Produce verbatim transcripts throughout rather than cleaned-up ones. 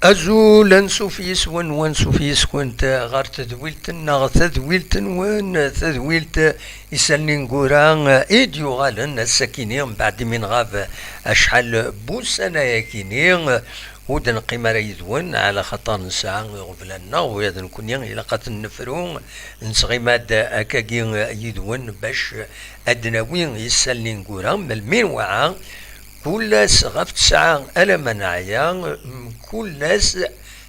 Azul, ansuf yis-wen, wansuf yis-kent ɣer tedwilt-nneɣ, tadwilt-nwen, tadwilt Isallen Ineggura i d-yuɣalen ass-akini, mbeɛd imi nɣab acḥal n wussan ayakini, ur d-neqqim ara yid-wen, ɛla xaṭer nesɛa iɣeblan-nneɣ, ula d nekkni ilaq ad ten-nefru, nettɣima-d akkagi yid-wen bac ad d-nawi Isallen Ineggura, melmi nwaɛa, kul ass ɣef tesɛa alamma neɛya, kul ass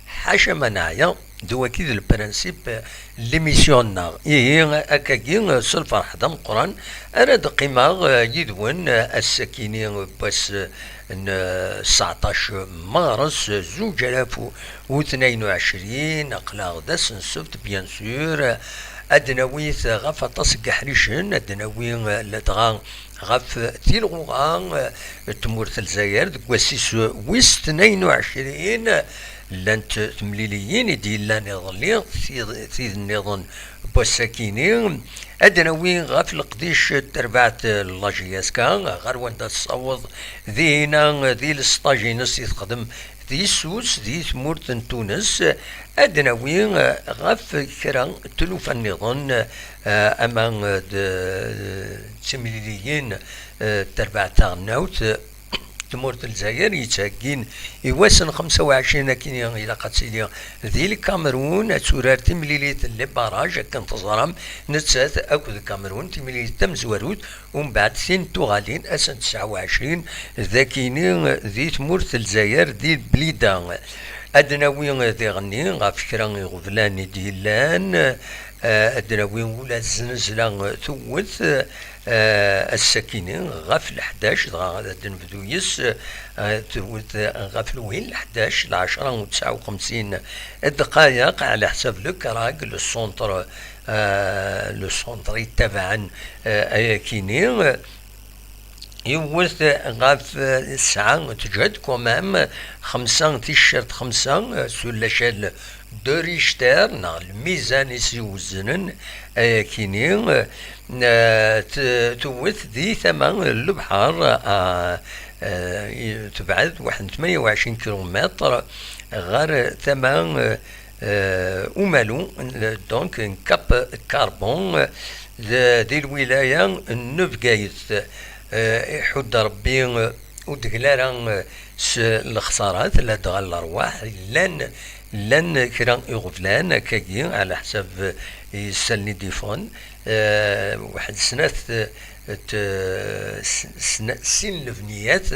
ḥaca ma neɛya, d waki d le principe n l'émission-nneɣ. Ihi, akkagi, s lferḥ d ameqqran ara d-qqimeɣ, eh, yid-wen, eh, ass-akini n wass, eh, n, eh, sseɛṭac meɣres, zuǧ alaf u tnayen u ɛecrin, aql-aɣ d ass n ssebt, bien sûr, ad d-nawi ɣef aṭas n yeḥricen, ad d-nawi, eh, ladɣa ɣef tilɣuɣa, eh, n tmurt n Lezzayer deg wass-is wis tnayen u ɛecrin, llant temliliyin i d-yellan iḍelli, tid, tid nniḍen n wass-akini. Ad d-nawi ɣef leqdic n terbaɛt n la J S K ɣer wanda tessaweḍ dihina di lesṭaj-ines i texdem di Sus, di tmurt n Tunes. Ad d-nawi, eh, ɣef kra n tlufa nniḍen, eh, ama, eh, d, d timliliyin, eh, terbaɛt taɣelnawt, eh, tmurt n Lezzayer yettheggin i wass n xemsa u ɛecrin akkin ilaq ad tili di Lkamerun, ad turar timlilit n les barrages, akken teẓram, nettat akked Lkamerun, timlilit tamezwarut, umbeɛd tin tuɣalin ass n tesɛa u ɛecrin d akini di tmurt n Lezzayer, di Blida. Ad d-nawi diɣenni ɣef kra iɣeblan i d-yellan, eh, ad d-nawi ula d znezla tewwet, eh, ass-akini ɣef leḥdac, dɣa ad d-nebdu yes, eh, tewwet ɣef lwin leḥdac, lɛecra u tesɛa u xemsin ddqayeq, ɛla ḥsab le Krag, le centre, eh, le centre yettabaɛen, eh, ayakini. Yiwet ɣef tesɛa, teǧhed quand même, xemsa ticcert xemsa, sur l'échelle de Richter, neɣ lmizan i s-iwezznen ayakini, eh, t-, tewwet di tama n lebḥer, ah, eh, tebɛed waḥed n tmanya u ɛecrin kilumetr ɣer tama, eh, eh, umalu, donc, n Cap Carbon, d, di lwilaya n Bgayet. Eh, iḥudd Rebbi, eh, ur d-tegla ara, eh, s lexsarat, ladɣa lerwaḥ, llan, llan kra iɣeblan, akkagi, ɛla ḥsab, eh, isallen i d-iffɣen, eh, waḥed snat, eh, t-, s-, sna-, sin lebniyat,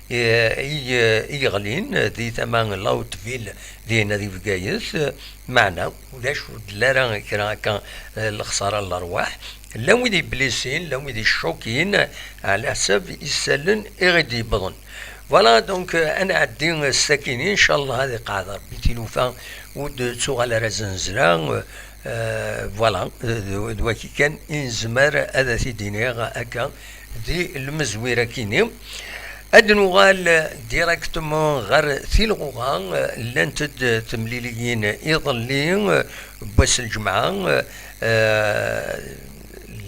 eh, i, i yeɣlin di tama n la Haute-Ville, dinna di Bgayet, eh, meɛna ulac, ur d-telli ara kra akka, eh, lexsara n lerwaḥ. Llan wid yeblisin, llan wid yeccukin, ɛla ḥsab isallen i ɣ-d-yewwḍen. Voilà, donc, euh, ad nɛeddi s akkin, incallah ad iqeɛɛed Rebbi tilufa, ur d-tuɣal ara znezla, euh, voilà, euh, d, d waki kan i nezmer ad t-id-iniɣ akka di lmezwir akini. Ad nuɣal directement ɣer tilɣuɣa, euh, llant-d temliliyin iḍelli, euh, n wass n lǧemɛa, euh,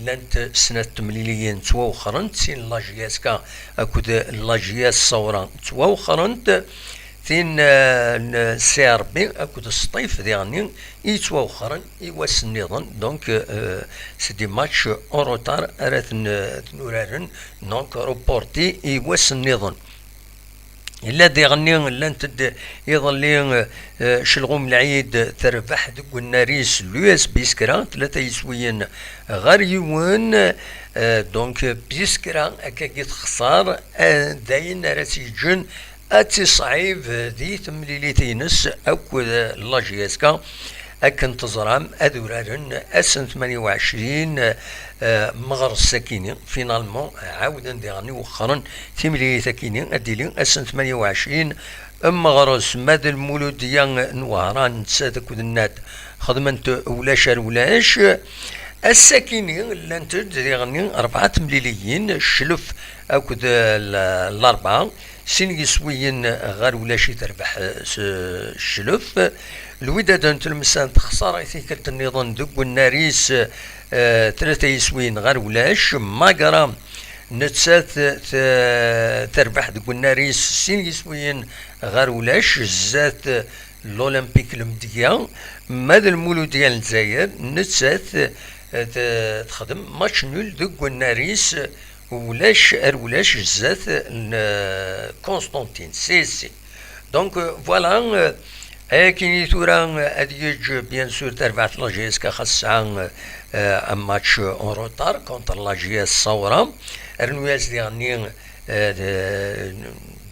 llant snat temliliyin ttwawexxrent, tin n la J S K akked la J S Sawra ttwawexxrent, tin, eh, n C R B akked Sṭif diɣenni i yettwawexxren i wass nniḍen. Donc, euh, c'est des matchs en retard ara ten-, ten-uraren, donc reportés i wass nniḍen. Yella diɣenni llant-d iḍelli, eh, Celɣum Lɛid terbeḥ deg unnar-is l'U S Biskra, tlata yiswiyen ɣer yiwen. Eh, donc, Biskra akkagi texṣer, eh, d ayen ara tt-yeǧǧen ad tiṣɛib di temlilit-ines akked la J S K. Akken teẓram, ad uraren ass n tmanya u ɛecrin, eh, meɣres akini. Finalement, ɛawden diɣen i wexxren timlilit akini, ad d-tili ass n tmanya u ɛecrin meɣres. Ma d Lmuludya n Wehran, nettat akked Nnad xedment ulac ar ulac. Ass-akini, llant-d diɣenni rebɛa temliliyin, Cclef akked, eh, l-, Larebɛa. Sin yiswiyen ɣer ulac i terbeḥ, eh, s, Cclef. Lwidad n Tlemsan texṣer i tikkelt nniḍen deg unnar-is, eh, tlata yiswiyen ɣer ulac. Magra Nettat t-, terbeḥ deg unnar-is sin yiswiyen ɣer ulac zdat l'Olympique Lemdeyya, ma d Lmuludya n Lezzayer, nettat, eh, t-, texdem match nul deg unnar-is ulac ar ulac zdat n, eh, Constantine, C S C. Donc, euh, voilà, euh, ayakini tura, euh, ad yeǧǧ, bien sûr, tarbaɛt n la J S K xas tesɛa, euh, un match en retard contre la J S Saoura. Rnu-yas diɣenni, euh, de-,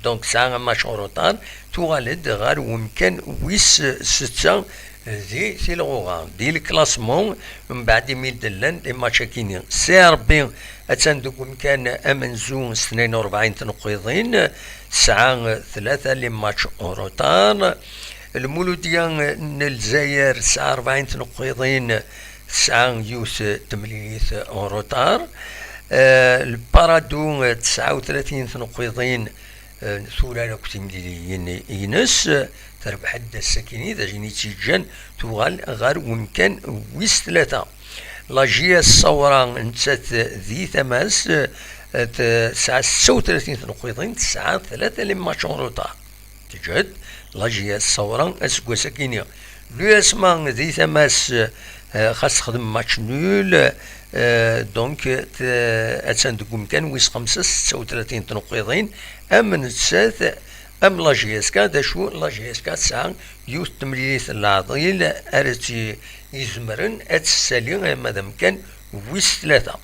donc, tesɛa un match en retard. Tuɣal-d ɣer wemkan wis setta di tilɣuɣa, di le classement, mbeɛd imi d-llan les matchs-akini. C R B attan deg umkan amenzu s tnayen u rebɛin tneqqiḍin, tesɛa tlata les matchs en retard. Lmuludya n Lezzayer tesɛa rebɛin tneqqiḍin, tesɛa yiwet temlilit en retard. Eh, Lparadu tesɛa u tlatin tneqqiḍin, eh, turar akk timliliyin-ines, eh, terbeḥ-d ass-akini, d ayen i tt-yeǧǧan tuɣal ɣer wemkan wis tlata. La J S Saoura nettat di tama-s, eh, tesɛa setta u tlatin tneqqiḍin, tesɛa tlata les matchs en retard. Teǧhed la J S Saoura aseggas-akini. L'U S M A di tama-s, eh, xas texdem match nul, eh, donc, t-, attan deg umkan wis xemsa, setta u tlatin tneqqiḍin, am nettat, am la J S K, d acu la J S K tesɛa yiwet temlilit n leɛḍil ara tt-izemren ad tessali arma d amkan wis tlata.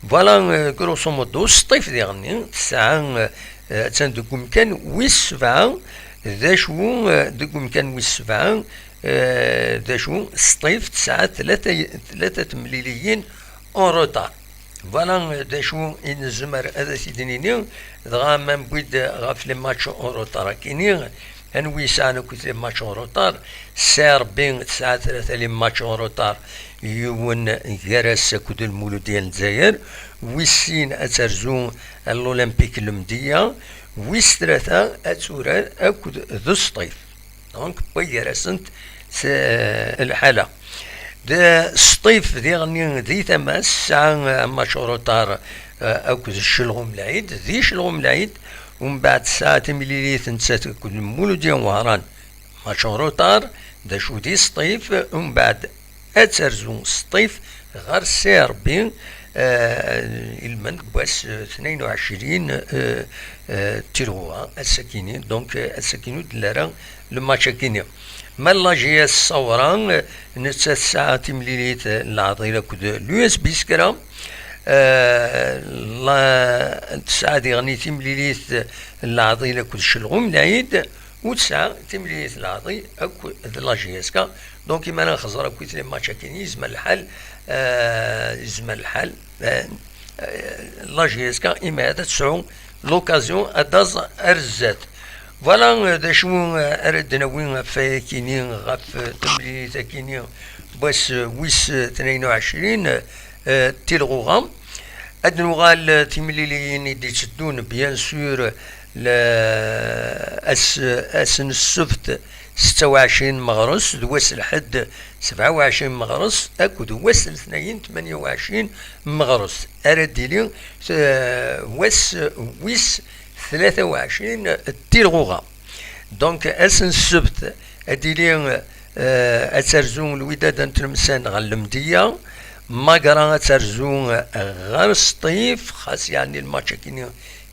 Voilà, euh, grosso modo, Sṭif diɣenni tesɛa, euh, attan deg umkan wis sebɛa, d acu, euh, deg umkan wis sebɛa, euh, d acu, Sṭif tesɛa tlata, tlata temliliyin en retard. Voilà, euh, d acu i nezmer ad as-id-nini, dɣa ma newwi-d ɣef les matchs en retard akini, anwi yesɛan akk les matchs en retard? C R B tesɛa tlata les matchs en retard, yiwen gar-as akked Lmuludya n Lezzayer, wis sin ad terzu l'Olympique Lemdeyya, wis tlata ad turar akked d Sṭif. Donc, wway gar-asent s-, lḥala. D Sṭif diɣenni di tama-s, tesɛa, eh, match en retard, eh, akked Celɣum Lɛid, di Celɣum Lɛid, umbeɛd tesɛa timlilit nettat akked Lmuludya n Wehran, match en retard, d acu di Sṭif, umbeɛd ad terzu Sṭif ɣer C R B, eh, ilmend n wass, eh, tnayen u ɛecrin, eh, eh, Tilɣuɣa, ass-akini, donc, eh, ass-akini ur d-nelli ara le match-akini. Ma la J S Saoura, eh, nettat tesɛa timlilit, eh, n leɛḍil akked l'U S Biskra, eh, la, tesɛa diɣen timlilit n leɛḍil akked Celɣum Lɛid, u tesɛa timlilit n leɛḍil akked la J S K. Donc, imara nxeẓẓer akkit les matchs-akini, yezmer lḥal, eh, yezmer lḥal, eh, eh, la J S K imara ad tesɛu l'occasion ad d-taẓ ar zdat. Voilà, eh, d acu, eh, ara d-nawi ɣef wayakini, ɣef, eh, temlilit-akini, wass, eh, wis, eh, tnayen u ɛecrin, eh, Tilɣuɣa. Ad nuɣal, eh, timliliyin i d-itteddun, bien sûr, la, ass, ass n ssebt, setta u ɛecrin meɣres, d wass lḥedd, sebɛa u ɛecrin meɣres, akked wass letnayen, tmanya u ɛecrin meɣres, ara d-tili, eh, wass wis tlata u ɛecrin Tilɣuɣa. Donc, ass n ssebt, ad d-tili, eh, ad terzu Lwidada n Tlemsan ɣer Lemdeyya, Magra ad terzu, eh, ɣer Sṭif, xas yeɛni lmatch-akini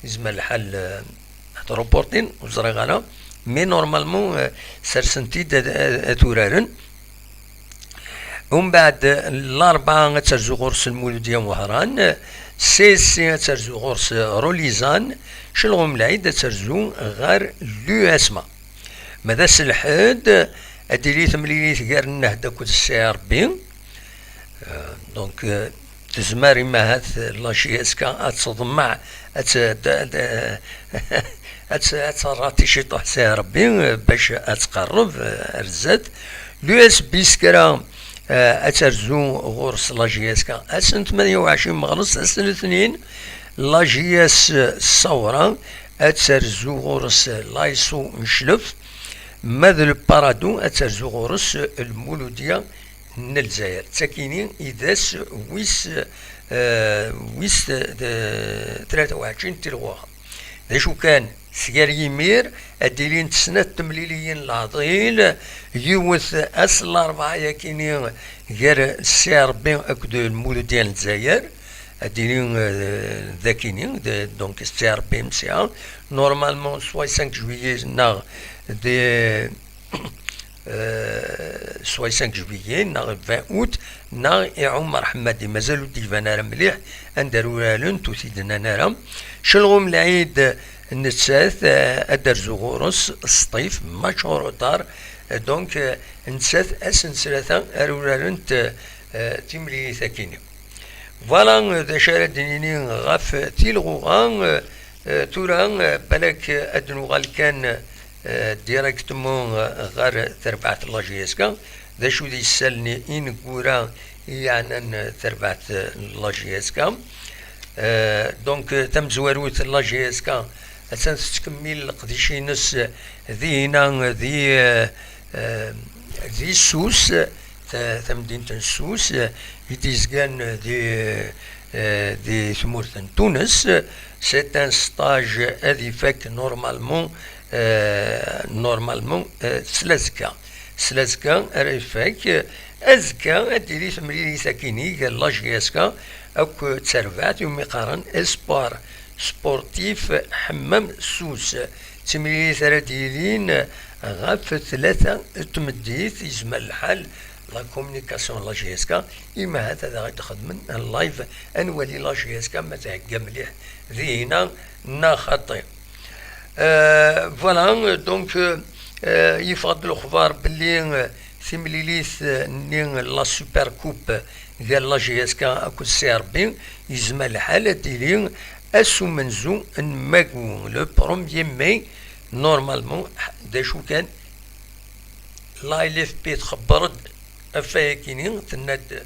yezmer lḥal, eh, ad t-reportin, ur ẓriɣ ara. Mais normalement, eh, sersen-t-id ad, ad, ad uraren. Umbeɛd, Larebɛa ad terzu ɣur-s Lmuludya n Wehran, C S C ad terzu ɣur-s Rolizan, Celɣum Lɛid ad terzu ɣer l'U S M A. Ma d ass lḥedd, ad d-tili temlilit gar Nnehda akked C R B. Euh, donc, euh, tezmer imahat la J S K ad teḍmeɛ, ad t-, ad, ad, ad t-, ad terrati ciṭuḥ C R B, euh, bac ad tqerreb, euh, ar zdat. L'U S Biskra, euh, ad terzu ɣur-s la J S K ass n tmanya u ɛecrin meɣres, ass n letnin. La J S Saoura ad terzu ɣur-s l'A S O n Clef. Ma d Lparadu ad terzu ɣur-s Lmuludya n Lezzayer. D takini i d ass wis, eh, wis, eh, tlata u ɛecrin tilɣuɣa. D acu kan, sgar yimir, ad d-ilint snat temliliyin n leɛḍil, yiwet ass n larebɛa yakini gar Ssi Ṛebbi akked Lmuludya n Lezzayer, ad d-ili, eh, d akini, d, donc Ssi Ṛebbi msiɣ, normalement soit cinq juillet neɣ d, eh, soit cinq juillet neɣ vingt août, neɣ i Ɛumar Ḥemmadi, mazal ur d-iban ara mliḥ anda ara urarent, ur t-id-nnan ara. Celɣum Lɛid nettat, eh, ad d-terzu ɣur-s Sṭif, match en retard, eh, donc, eh, nettat ass n ttlata ara urarent, eh, timlilit akini. Voilà, eh, d acu ara d-nini ɣef tilɣuɣa, eh, eh, tura, eh, balak, eh, ad nuɣal kan, eh, directement, eh, ɣer terbaɛt n la J S K. D acu d isallen ineggura i yeɛnan, eh, terbaɛt, eh, n la J S K? Eh, donc, eh, tamezwarut n la J S K attan tettkemmil leqdic-ines, eh, dihina, eh, di, eh, eh, di Sus, ta-, tamdint n Sus, eh, i d-izgan, eh, di, eh, di tmurt n Tunes. C'est un stage ad ifak normalement, eh, normalement, eh, s lazekka. S lazekka ara ifak, eh, azekka ad d-tili temlilit akini gar la J S K akked terbaɛt iwumi qqaren Espoir Sportif Ḥemmam Sus. D timlilit ara d-yilin ɣef tlata n tmeddit, yezmer lḥal la communication n la J S K, imahat ad aɣ-d-xedmen live, ad nwali la J S K ma thegga mliḥ dihina neɣ xaṭi. Euh, voilà, donc, euh, euh, yeffeɣ-d lexbar belli, euh, timlilit-nni n la Super Coupe gar la J S K akked C R B yezmer lḥal ad d-tili ass umenzu n Magou, le premier mai, normalement. D acu kan, la L F P txebber-d ɣef wayakini, tenna-d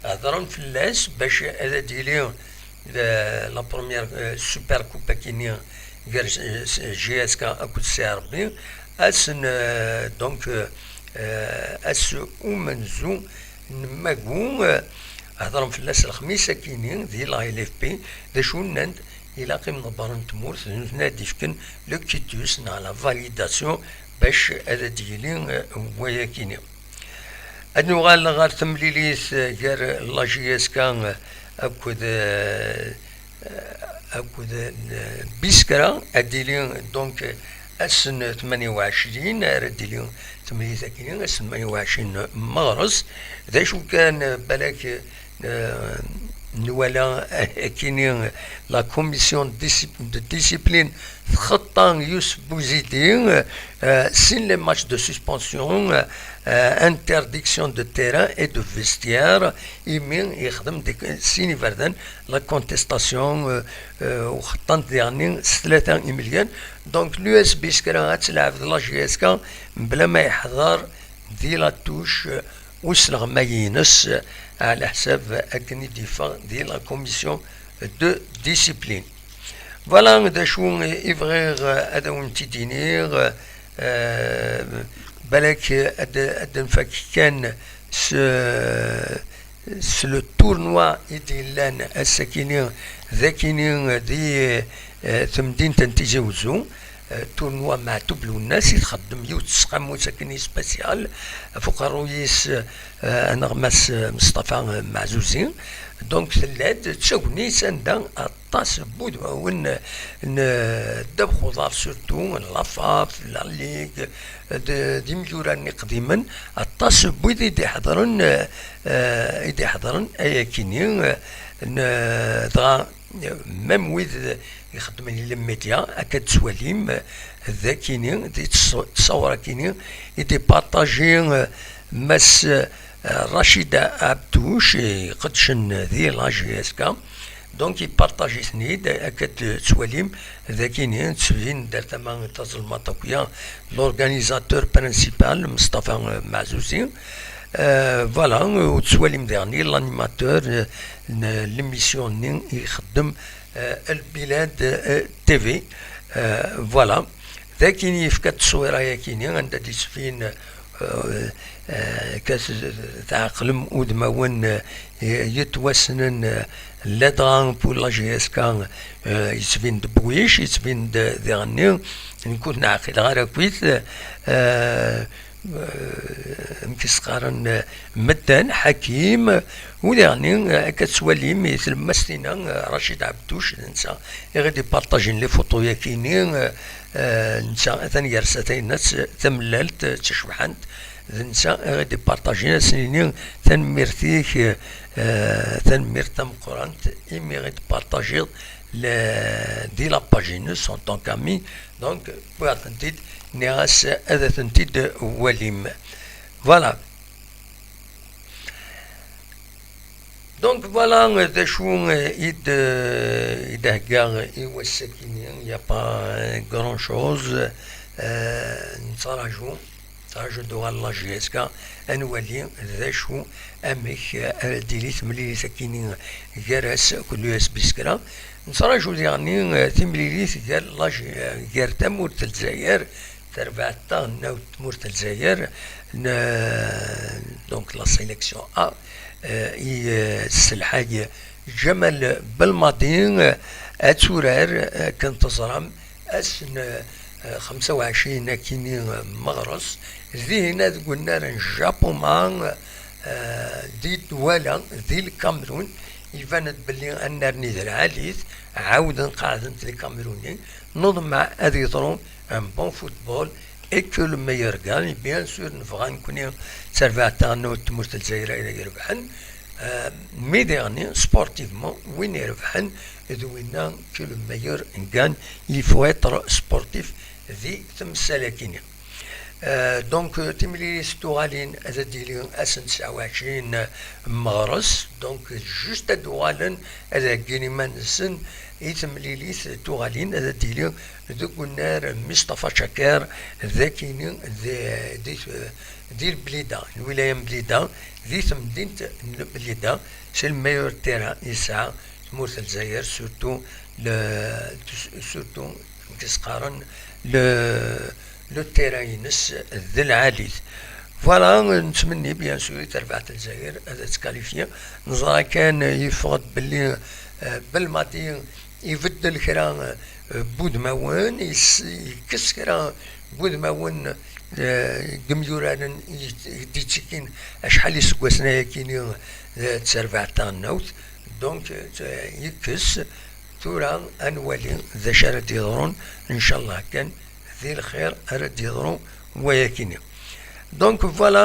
hedren fell-as bac ad d-yili, euh, la première, euh, Super Coupe akini gar, euh, J S K akked C R B, ass n, euh, donc, euh, euh, ass umenzu n Magou, euh, hedren fell-as lexmis akini di la L F P. D acu nnan-d? Ilaq imḍebbren n tmurt d nutni ad d-ifken le quitus neɣ la validation bac ad d-yili, euh, wayakini. Ad nuɣal ɣer temlilit, euh, gar la J S K, euh, akked, euh, akked, euh, Biskra, ad d-tili, donc, ass n tmanya u ɛecrin, ara d-tili temlilit akini ass n tmanya u ɛecrin meɣres. D acu kan, euh, balak, euh, nwala akini la commission de discipline txeṭṭa Youssef Bouzidi, euh, sin les matchs de suspension, euh, euh, interdiction de terrain et de vestiaire, imi yexdem deg sin iberdan la contestation, euh, euh, u xeṭṭan-t diɣenni s tlata imelyan. Donc l'U S B Biskra ad telɛeb d la J S K mebla ma yeḥḍer di la touche, euh, usleɣmay-ines, ɛla ḥsab akken i d-yeffeɣ di la commission de discipline. Voilà d acu i bɣiɣ ad awen-t-id-iniɣ, euh, balak ad, ad nfak kan s, s le tournoi i d-yellan ass-akini, d akini di, euh, temdint n Tizi Wezzu. Euh, tournoi Meɛtub Lwennas i txeddem yiwet n tseqqamut akken i spécial ɣef uqerruy-is, euh, aneɣmas, euh, Meṣṭafa, euh, Meɛzuzi. Donc tella-d d tagnit anda aṭas n wudmawen n, euh, ddabex uḍar, surtout n la FAF, la Ligue, euh, d, d imyurar-nni iqdimen, aṭas n wid i d-iḥeḍren, euh, euh, i d-iḥeḍren ayakini, euh, n, dɣa même wid ixeddmen i les médias, akka d-tettwalim, d akini, di ttṣ-, ttṣawar akini, i d-ipartaji, euh, Mass, euh, Rachid Abtouch, iqeddcen di la J S K. Donc, ipartaji-ten-id, akka d-tettwalim, d akini, tettbin-d ar tama tazelmaṭ akya, l'organisateur principal, Meṣṭafa, euh, Meɛzuzi. Euh, voilà, euh, ur tettwalim diɣen l'animateur, euh, n l'émission-nni i ixeddem, euh, Lbilad, euh, T V. Euh, voilà. D akin yefka tteswira-yakini, anda d-yettbin, euh, Eh, eh, ka s-, tɛeqlem udmawen, eh, yettwassnen, eh, ladɣa pour la J S K, eh, yettbin-d Bwic, yettbin-d diɣenni, nekk ur ten-ɛqileɣ ara akkit, eh, eh, amek i s-qqaren, eh, medden, Ḥakim, u diɣenni, eh, akka tettwalim i tlemmast-inna, eh, Racid Ɛebduc, d netta i ɣ-id-iparṭajin les photos-yaki-nni, eh, eh, netta atan gar-s, atan-, tamellalt, eh, d tacebḥant, d netta i ɣ-id-iparṭajin, ad s-nini tanemmirt-ik, eh, tanemmirt tameqqrant imi ɣ-id-partajiḍ le-, di la page-ines en tant qu'ami. Donc, wwiɣ-tent-id, nniɣ-as ad tent-id-walim. Voilà. Donc voilà, d acu, eh, i d-, i d-heggaɣ i wass-agi-nni, il y a pas, eh, grand chose. Eh, nettraǧu, nettraǧu d uɣal la J S K, ad nwali d acu, amek, eh, ara d-tili temlilit akkin-nni gar-as akked l'U S B Skra. Nettraǧu diɣenni, eh, timlilit gar la J-, eh, gar tamurt n Lezzayer, tarbaɛt taɣelnawt n tmurt n Lezzayer, n, donc la sélection A, eh, i, eh, tesselḥay Ǧamal Belmadi, eh, ad turar, eh, akken teẓram, ass n, eh, xemsa u ɛecrin akkin-nni, eh, meɣres, dihin deg unnar n Japuma, eh, di Douala, di Lkamerun, iban-d belli annar-nni d lɛali-t, ɛawden qeɛden-t Lkameruni, neḍmeɛ ad yeḍru un bon football et que le meilleur gagne. Bien sûr, nebɣa nekni d tarbaɛt taɣelnawt n tmurt n Lezzayer ara irebḥen, euh, mais diɣenni, sportivement, win irebḥen d winna que le meilleur gagne. Il faut être sportif di temsal-agi-nni. Euh, donc, euh, timlilit tuɣalin ad d-tili ass n tesɛa u ɛecrin meɣres, donc juste ad d-uɣalen ad heggin iman-nsen i temlilit tuɣalin ad d-tili deg unnar Mustafa Chaker, d akini di, di, di Lblida, lwilaya n Blida, di temdint n Lblida, c'est le meilleur terrain yesɛa tmurt n Lezzayer, surtout le, surtout amek i s-qqaren, le, le terrain-ines d lɛali-t. Voilà, nettmenni bien sûr i terbaɛt n Lezzayer ad tettkalifi. Neẓra kan yeffeɣ-d belli, eh, Belmadi ibeddel kra, eh, n wudmawen, yes-, yekkes kra n wudmawen, eh, n yimyuraren i d-yettikin acḥal iseggasen ayakini, eh, d tarbaɛt taɣelnawt. Donc, eh, yekkes. Tura ad nwali d acu ara d-yeḍrun, ncallah kan di lxir ara d-yeḍru wayakini. Donc voilà.